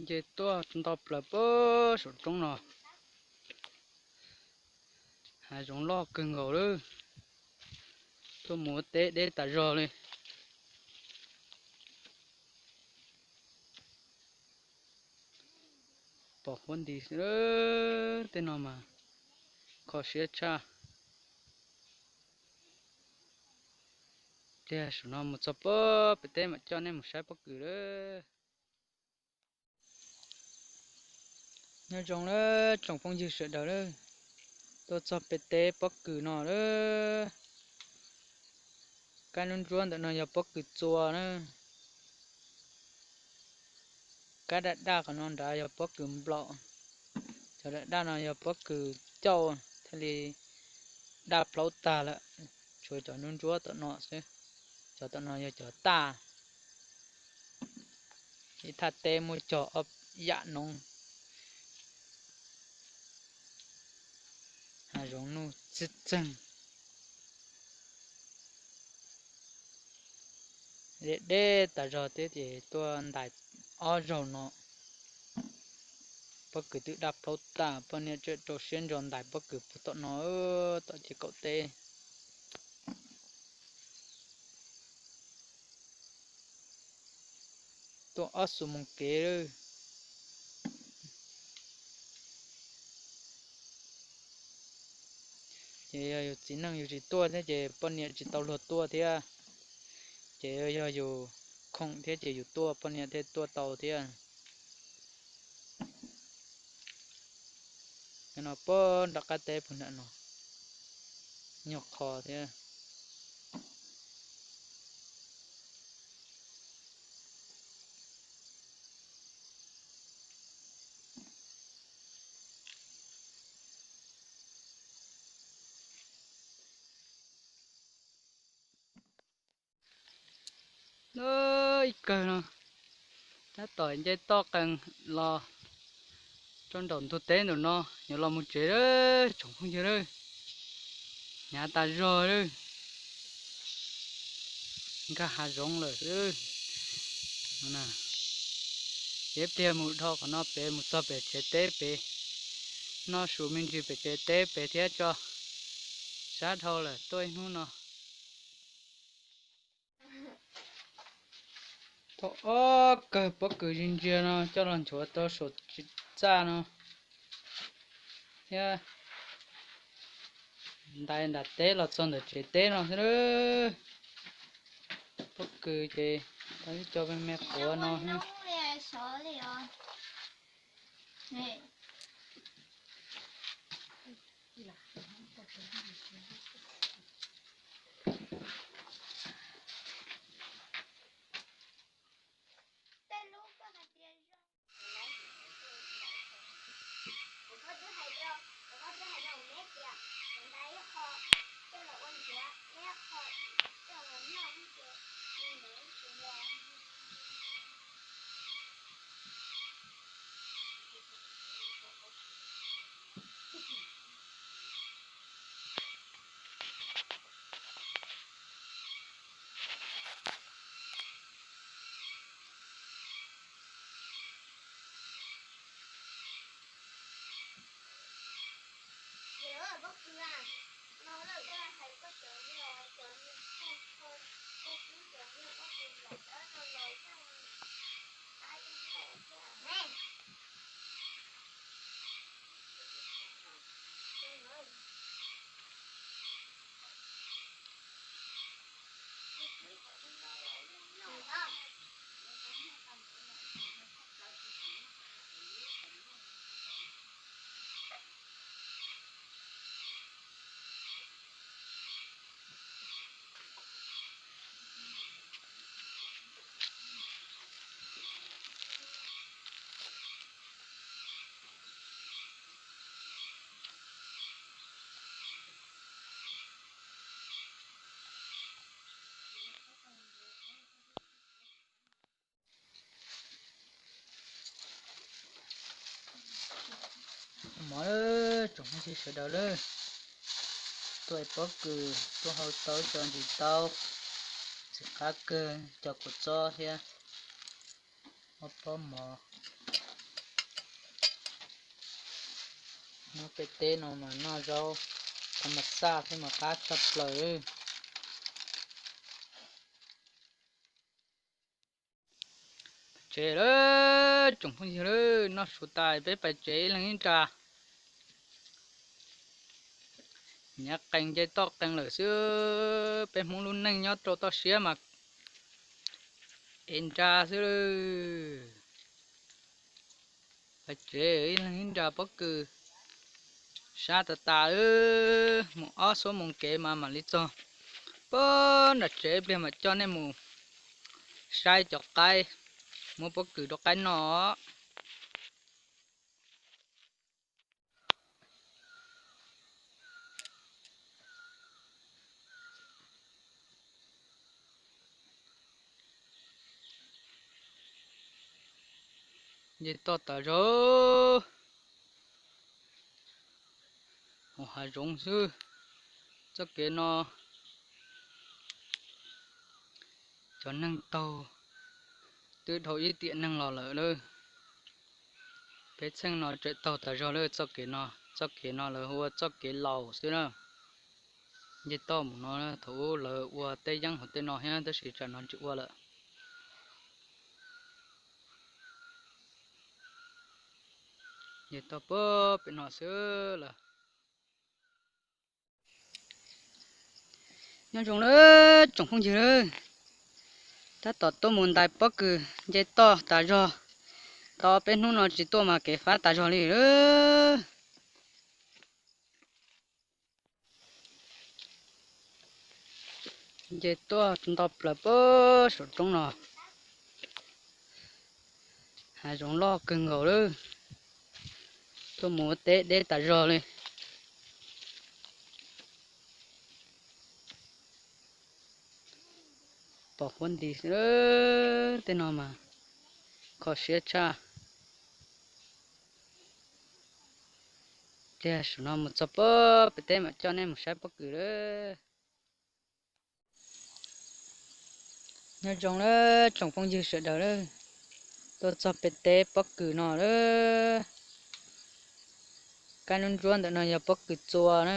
Nce tuaj ntau plaws puag saum roob no. Hav zoov loj kawg nkaus lawm. Tuaj mus ua teb deb tas zog li. Pom huab nti, tej no mas kho siab tshaj. Pliag saum no mus txog puag pem teb mam coj nej mus saib pob kws lawm. Nyob zoo lawm tsoom phooj ywg sawv daws lawm, tuaj txog pem teb pob kws no lawm. Kab ntsuab ntsuab ntawm no yog pob kws txua na. Kab daj daj qhov no nrad yog pob kws nplaum. Cov daj daj no yog pob kws cauj thiaj li daj plaub tag lawm. Tshuav cov ntsuab ntsuab tom no xwb. Cov tom no yog cov taj. Ib thaj teb muaj cog ob yam noob. Hav zoov nuj txwj txeeg. Deb deb tas zog thiab ces tuaj ntais ob zaug no. Pob kws twb daj plaub tag, poj niam tseem rau siab ntso ntais pob kws puag tom no, tom ces kaum teb. Tuaj ob xuab moos kev lawm. Ces yog yus txiv neej yus tsis tuaj thiab ces poj niam tsis tau luag tuaj thiab. Ces yog yus khoom thiab ces yus tuaj poj niam thiaj tuaj tau thiab. No puag nram qab teb puag nram no, nyuag qho thiab. Ib kawg no, tab tom nce toj qees los rau nraum ntug teb ntawm no, yuav los mus tsev lawm tsoom phooj ywg lawm. Hnyav tas zog lawm, nkag hav zoov lawm xwb. Ib pliag mus dhau qhov no pem mus txog pem tsev teb pem, noj su me ntsis pem tsev teb pem thiab tso. Sab dhau lawm tuaj ib hnub no. Thaum ob kawg pob kws ntsia ntsia no coj los nchuav tau saum txaj no thiab, ntais nram teb los txog ntawm tsev teb no xwb. Pob kws ces tau ib co me me quav no. Mov lawm tsoom phooj ywg sawv daws lawm, tuaj ev pob kws tuaj hau tau cov ntsis taub, ntxim qab kawg, cov kua txob thiab ob pob mov. Nyob pem teb no mas noj zaub thab mas xaj thiab mas qab tshaj plaws. Tsev lawm tsoom phooj ywg, noj su tas peb pais tsev ib leeg ib nra. Nyav qees nce toj qees lawm xwb, peb Hmoob lub neej nyob rau toj siab mas ev nra xwb. Pais tsev ib leeg ib nra pob kws, sab tas tas, mus ob xuab moos kev mas mam li txog. Puag nram tsev ib pliag mam coj nej mus saib cov qaib, muab pob kws rau qaib noj. Nce toj tas zog, hauv hav zoov xwb. Txoj kev no cov neeg taug twb dhau ib tiam neeg los lawm lawm. Peb txheej no tseem taug tas zog lawm txoj kev no. Txoj kev no lawv hu ua txoj kev laus xwb na. Nce toj mus no, thaum ub lawv ua teb yeeb hauv tej no thiab tab sis tsam no tsis ua lawm. Nce toj puag pem no xwb lawm. Nyob zoo lawm tsoom phooj ywg, tab tom tuaj mus ntais pob kws nce toj tas zog, tau peb hnub no tsis tuaj mas kev fab tas zog li lawm. Nce tuaj nto plaws puag saum roob no, hav zoov loj kawg nkaus lawm. Tuaj mus ua teb deb tas zog li. Pom huab nti xwb, tej no mas kho siab tshaj. Tiag, saum no mus txog puag pem teb mam coj nej mus saib pob kws lawm. Nyob zoo lawm tsoom phooj ywg sawv daws lawm, tuaj txog pem teb pob kws no lawm. Kab ntsuab ntsuab ntawm no yog pob kws txua na.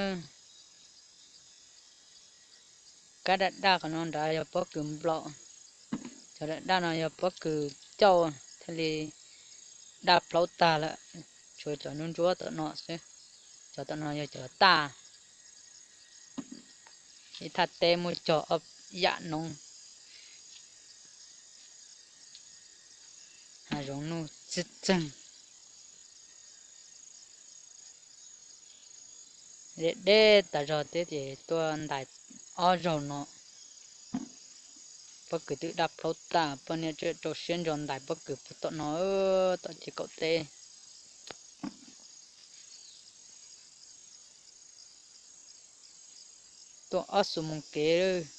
Kab daj daj qhov no nrad yog pob kws nplaum. Cov daj daj no yog pob kws cauj thiaj li daj plaub tag lawm, tshuav cov ntsuab ntsuab tom no xwb. Cov tom no yog cov taj. Ib thaj teb muaj cog ob yam noov. Hav zoov nuj txwj txeeg, deb deb tas zog thiab ces tuaj ntais ob zaug no, pob kws twb daj plaub tag, poj niam tseem rau siab ntso ntais pob kws puag tom no, tom ces kaum teb. Tuaj ob xuab moos kev lawm.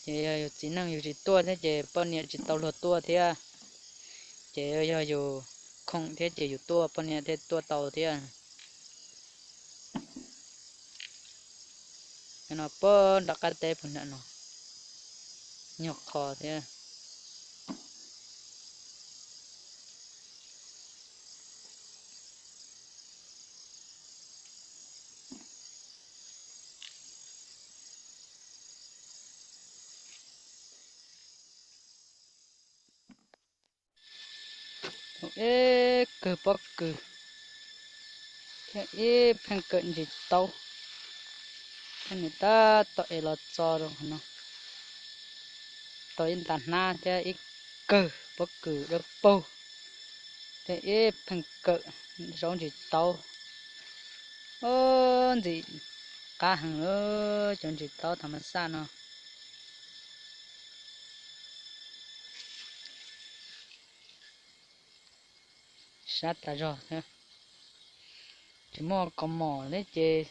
Ces yog yus txiv neej yus tsis tuaj thiab ces poj niam tsis tau luag tuaj thiab. Ces yog yus khoom thiab ces yus tuaj poj niam thiaj tuaj tau thiab. No puag nram qab teb puag nram no, nyuag qho thiab. Ib kawg pob kws thiab ib pheej kawm ntsis taub, thiab nws tab tom ev los txo rau qhov no. Tau ib nta hnab thiab ib kawg pob kws dawb paug, thiab ib pheej kawm zaub ntsis taub. Ub, ntxim qab heev lawm cov ntsis taub thav mas xaj no. Sab tas zog thiab. Tsis muaj kaus mom thiab ces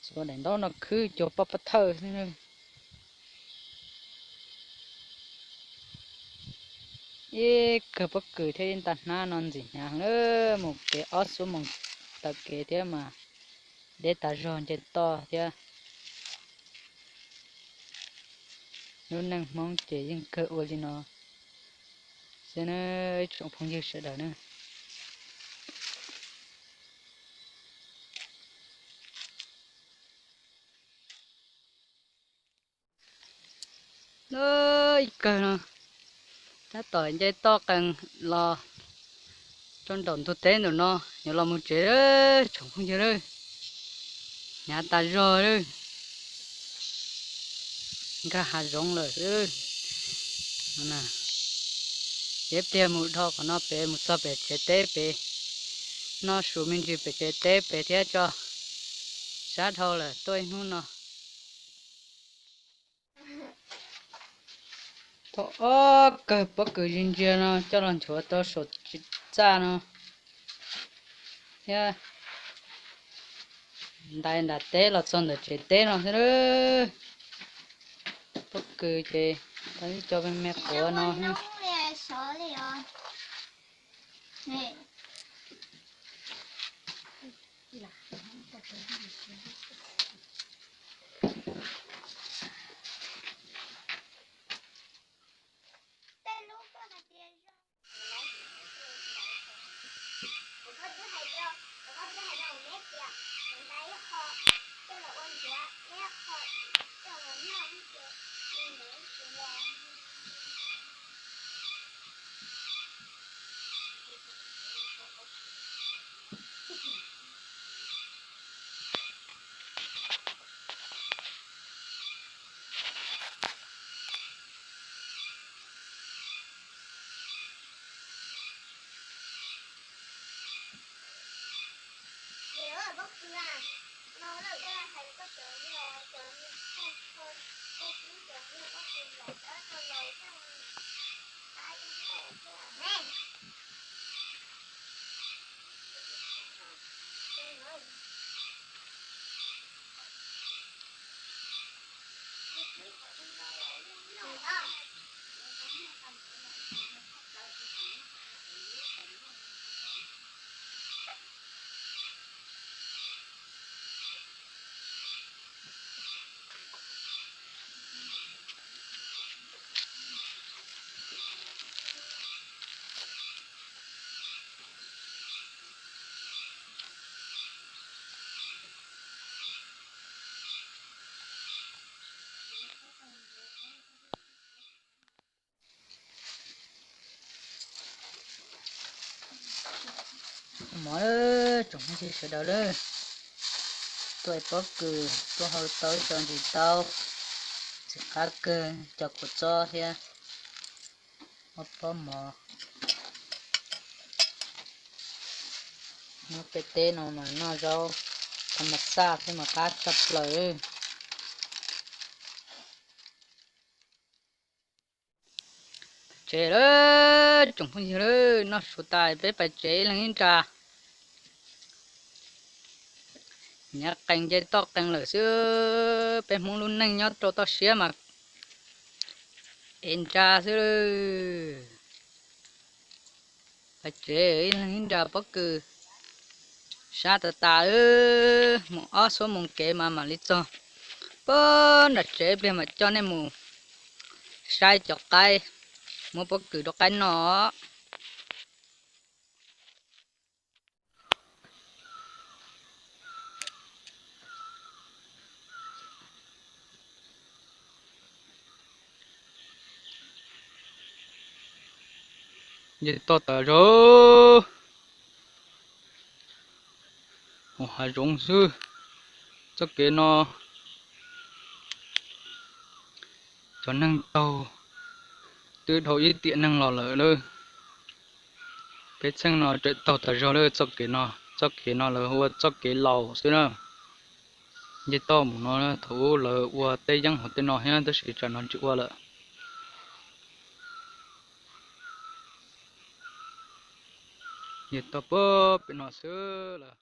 xuas daim ntaub no khwb cuag poj pob thawj xwb. Ib kawg pob kws thiab ib nta hnab no ntxim hnyav heev lawm, mus kev ob xuab moos taw kev thiab mas deb tas zog nce toj thiab. Lub neej Hmoob ces yeej kawg ua li no. Xwb na, ib tsoom phooj ywg sawv daws na. Ib kawg no, tab tom nce toj qees los rau nraum ntug teb ntawm no, yuav los mus tsev, tsoom phooj ywg lawm. Hnyav tas zog lawm, nkag hav zoov lawm xwb. Ces pliag mus dhau qhov no pem mus txog pem tsev teb pem, noj su me ntsis pem tsev teb pem thiab tso. Sab dhau lawm tuaj ib hnub no. Thaum ob kawg pob kws ntsia ntsia no coj los nchuav rau saum txaj no thiab, ntais nram teb los txog ntawm tsev teb no xwb. Pob kws ces tau ib co me me quav no. Mov tsoom phooj ywg sawv daws lawm, tuaj pob kws tuaj hau tau ib co ntsis taub, txiv qab kawg, cov kua txob thiab ob pob mov. Nyob pem teb no mas noj zaub thas mas xaj thiab mas qab tshaj plaws. Tsev lawm tsoom phooj ywg lawm, noj su tas peb pais tsev ib leeg ib nra. Nyav qees nce toj qees lawm xwb, peb Hmoob lub neej nyob rau toj siab mas ev nra xwb. Pais tsev ib leeg ib nra pob kws, sab tas tas, mus ob xuab moos kev mas mam li txog. Puag nram tsev pliag mam coj nej mus saib cov qaib, muab pob kws rau qaib noj. Nce toj tas zog, hav zoov xwb. Txoj kev no cov neeg taug twb dhau ib tiam neeg los lawm lawm. Peb txheej no tseem taug tas zog lawm txoj kev no. Txoj kev no lawv hu ua txoj kev laus xwb na. Nce toj mus no, thaum ub lawv ua teb yeeb hauv tej no thiab tab sis tsam no tsis ua lawm. Nce toj puag pem no xwb lawm.